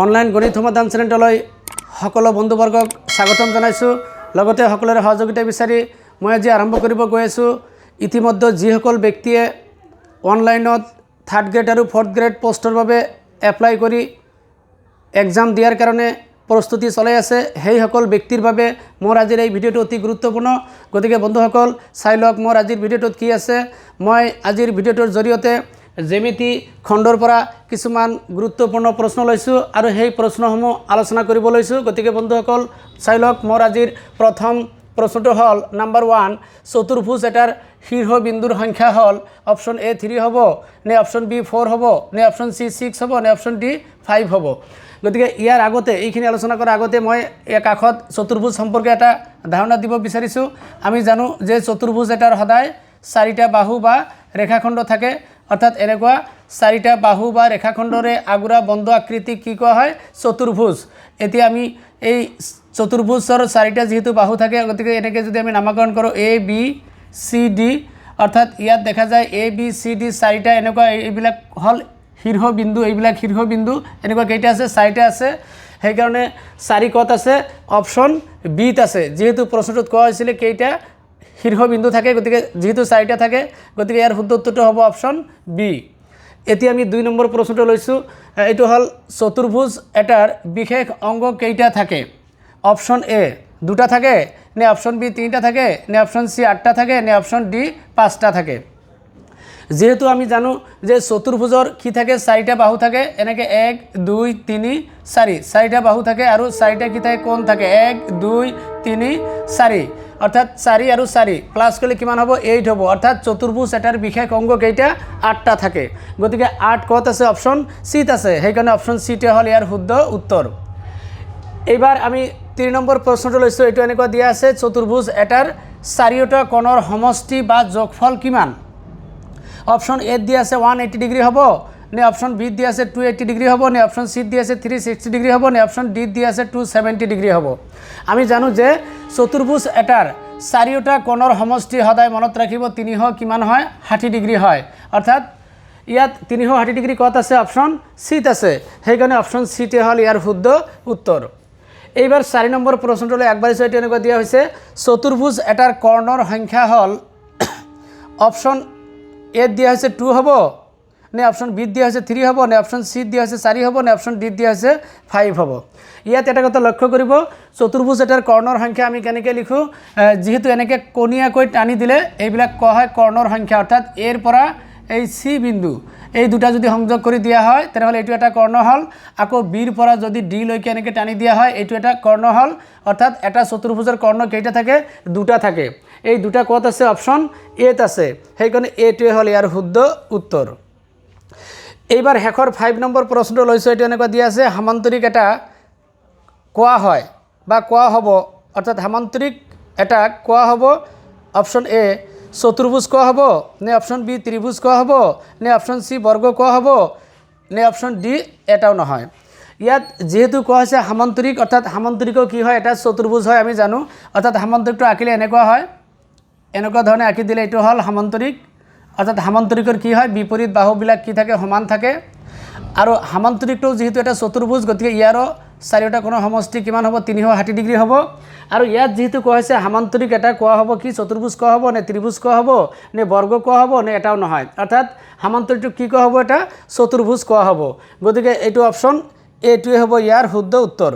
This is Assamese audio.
অনলাইন গণিত সমাধান চেনেলটোলৈ সকলো বন্ধুবৰ্গক স্বাগতম জনাইছোঁ। লগতে সকলোৰে সহযোগিতা বিচাৰি মই আজি আৰম্ভ কৰিব গৈ আছোঁ। ইতিমধ্যে যিসকল ব্যক্তিয়ে অনলাইনত থাৰ্ড গ্ৰেড আৰু ফ'ৰ্থ গ্ৰেড পষ্টৰ বাবে এপ্লাই কৰি এক্সাম দিয়াৰ কাৰণে প্ৰস্তুতি চলাই আছে, সেইসকল ব্যক্তিৰ বাবে মোৰ আজিৰ এই ভিডিঅ'টো অতি গুৰুত্বপূৰ্ণ। গতিকে বন্ধুসকল, চাই লওক মোৰ আজিৰ ভিডিঅ'টোত কি আছে। মই আজিৰ ভিডিঅ'টোৰ জৰিয়তে জ্যামিতি খণ্ডৰ পৰা কিছুমান গুৰুত্বপূৰ্ণ প্ৰশ্ন লৈছোঁ আৰু সেই প্ৰশ্নসমূহ আলোচনা কৰিব লৈছোঁ। গতিকে বন্ধুসকল, চাই লওক, মোৰ আজিৰ প্ৰথম প্ৰশ্নটো হ'ল নাম্বাৰ 1, চতুৰ্ভুজ এটাৰ শীৰ্ষবিন্দুৰ সংখ্যা হ'ল অপশ্যন এ 3 হ'ব নে অপশ্যন বি 4 হ'ব নে অপশ্যন চি 6 হ'ব নে অপশ্যন ডি 5 হ'ব? গতিকে ইয়াৰ আগতে, এইখিনি আলোচনা কৰাৰ আগতে মই ইয়াৰ কাষত চতুৰ্ভুজ সম্পৰ্কে এটা ধাৰণা দিব বিচাৰিছোঁ। আমি জানো যে চতুৰ্ভুজ এটাৰ সদায় চাৰিটা বাহু বা ৰেখাখণ্ড থাকে। অৰ্থাৎ এনেকুৱা চাৰিটা বাহু বা ৰেখাখণ্ডৰে আগুৰা বন্ধ আকৃতিক কি কোৱা হয়? চতুৰ্ভুজ। এতিয়া আমি এই চতুৰ্ভুজৰ চাৰিটা যিহেতু বাহু থাকে, গতিকে এনেকৈ যদি আমি নামাকৰণ কৰোঁ এ বি চি ডি, অৰ্থাৎ ইয়াত দেখা যায় এ বি চি ডি চাৰিটা এনেকুৱা, এইবিলাক হ'ল শীৰ্ষবিন্দু। এইবিলাক শীৰ্ষবিন্দু। এনেকুৱা কেইটা আছে? চাৰিটা আছে। সেইকাৰণে চাৰি ক'ত আছে? অপশ্যন বিত আছে। যিহেতু প্ৰশ্নটোত কোৱা হৈছিলে কেইটা শীৰ্ষবিন্দু থাকে, গতিকে যিহেতু চাৰিটা থাকে, গতিকে ইয়াৰ শুদ্ধ উত্তৰটো হ'ব অপশ্যন বি। এতিয়া আমি 2 নম্বৰ প্ৰশ্নটো লৈছোঁ। এইটো হ'ল চতুৰ্ভুজ এটাৰ বিশেষ অংগ কেইটা থাকে? অপশ্যন এ দুটা থাকে নে অপশ্যন বি তিনিটা থাকে নে অপশ্যন চি আঠটা থাকে নে অপশ্যন ডি পাঁচটা থাকে? যিহেতু আমি জানো যে চতুৰ্ভুজৰ কি থাকে? চাৰিটা বাহু থাকে। এনেকৈ এক, দুই, তিনি, চাৰি, চাৰিটা বাহু থাকে আৰু চাৰিটা কি থাকে? কোণ থাকে। এক, দুই, তিনি, চাৰি, অৰ্থাৎ চাৰি আৰু চাৰি প্লাছ কৰিলে কিমান হ'ব? 8 হ'ব। অৰ্থাৎ চতুৰ্ভুজ এটাৰ বিশেষ অংগ কেইটা? আঠটা থাকে। গতিকে আঠ ক'ত আছে? অপশ্যন চিত আছে। সেইকাৰণে অপশ্যন চিটোৱে হ'ল ইয়াৰ শুদ্ধ উত্তৰ। এইবাৰ আমি 3 নম্বৰ প্ৰশ্নটো লৈছোঁ। এইটো এনেকুৱা দিয়া আছে, চতুৰ্ভুজ এটাৰ চাৰিওটা কোণৰ সমষ্টি বা যোগফল কিমান? অপশ্যন এত দিয়া আছে 180 ডিগ্ৰী হ'ব নে অপশ্যন বিত দিয়া আছে 280 ডিগ্ৰী হ'ব নে অপশ্যন চিত দিয়া আছে 360 ডিগ্ৰী হ'ব নে অপশ্যন ডিত দিয়া আছে 270 ডিগ্ৰী হ'ব? আমি জানো যে চতুৰ্ভুজ এটাৰ চাৰিওটা কোণৰ সমষ্টি সদায় মনত ৰাখিব 300 কিমান হয়? 60 ডিগ্ৰী হয়। অৰ্থাৎ ইয়াত 360 ডিগ্ৰী ক'ত আছে? অপশ্যন চিত আছে। সেইকাৰণে অপশ্যন চিতে হ'ল ইয়াৰ শুদ্ধ উত্তৰ। এইবাৰ 4 নম্বৰ প্ৰশ্নটোলৈ আগবাঢ়িছোঁ। এইটো এনেকুৱা দিয়া হৈছে, চতুৰ্ভুজ এটাৰ কৰ্ণৰ সংখ্যা হ'ল অপশ্যন এত দিয়া হৈছে 2 হ'ব নে অপশ্যন বিত দিয়া হৈছে 3 হ'ব নে অপশ্যন চিত দিয়া হৈছে চাৰি হ'ব নে অপশ্যন ডিত দিয়া হৈছে 5 হ'ব? ইয়াত এটা কথা লক্ষ্য কৰিব, চতুৰ্ভুজ এটাৰ কৰ্ণৰ সংখ্যা আমি কেনেকৈ লিখোঁ? যিহেতু এনেকৈ কোণীয়াকৈ টানি দিলে এইবিলাক কোৱা হয় কৰ্ণৰ সংখ্যা। অৰ্থাৎ এৰ পৰা এই চি বিন্দু, এই দুটা যদি সংযোগ কৰি দিয়া হয়, তেনেহ'লে এইটো এটা কৰ্ণ হ'ল। আকৌ বিৰ পৰা যদি ডিলৈকে এনেকৈ টানি দিয়া হয়, এইটো এটা কৰ্ণ হ'ল। অৰ্থাৎ এটা চতুৰ্ভুজৰ কৰ্ণ কেইটা থাকে? দুটা থাকে। এই দুটা ক'ত আছে? অপশ্যন এত আছে। সেইকাৰণে এইটোৱে হ'ল ইয়াৰ শুদ্ধ উত্তৰ। এইবাৰ শেষৰ 5 নম্বৰ প্ৰশ্নটো লৈছোঁ। এইটো এনেকুৱা দিয়া আছে, সামান্তৰিক এটা কোৱা হয় বা কোৱা হ'ব, অৰ্থাৎ সামান্তৰিক এটা কোৱা হ'ব অপশ্যন এ চতুৰ্ভুজ কোৱা হ'ব নে অপশ্যন বি ত্ৰিভুজ কোৱা হ'ব নে অপশ্যন চি বৰ্গ কোৱা হ'ব নে অপশ্যন ডি এটাও নহয়? ইয়াত যিহেতু কোৱা হৈছে সামান্তৰিক, অৰ্থাৎ সামান্তৰিকো কি হয়? এটা চতুৰ্ভুজ হয়, আমি জানো। অৰ্থাৎ সামান্তৰিকটো আঁকিলে এনেকুৱা হয়। এনেকুৱা ধৰণে আঁকি দিলে এইটো হ'ল সামান্তৰিক। অৰ্থাৎ সামান্তৰিকৰ কি হয়? বিপৰীত বাহুবিলাক কি থাকে? সমান থাকে। আৰু সামান্তৰিকটো যিহেতু এটা চতুৰ্ভুজ, গতিকে ইয়াৰো চাৰিওটা কোণৰ সমষ্টি কিমান হ'ব? 360 ডিগ্ৰী হ'ব। আৰু ইয়াত যিহেতু কোৱা হৈছে সামান্তৰিক এটা কোৱা হ'ব কি? চতুৰ্ভুজ কোৱা হ'ব নে ত্ৰিভুজ কোৱা হ'ব নে বৰ্গ কোৱা হ'ব নে এটাও নহয়? অৰ্থাৎ সামান্তৰিকটো কি কোৱা হ'ব? এটা চতুৰ্ভুজ কোৱা হ'ব। গতিকে এইটো অপশ্যন এইটোৱে হ'ব ইয়াৰ শুদ্ধ উত্তৰ।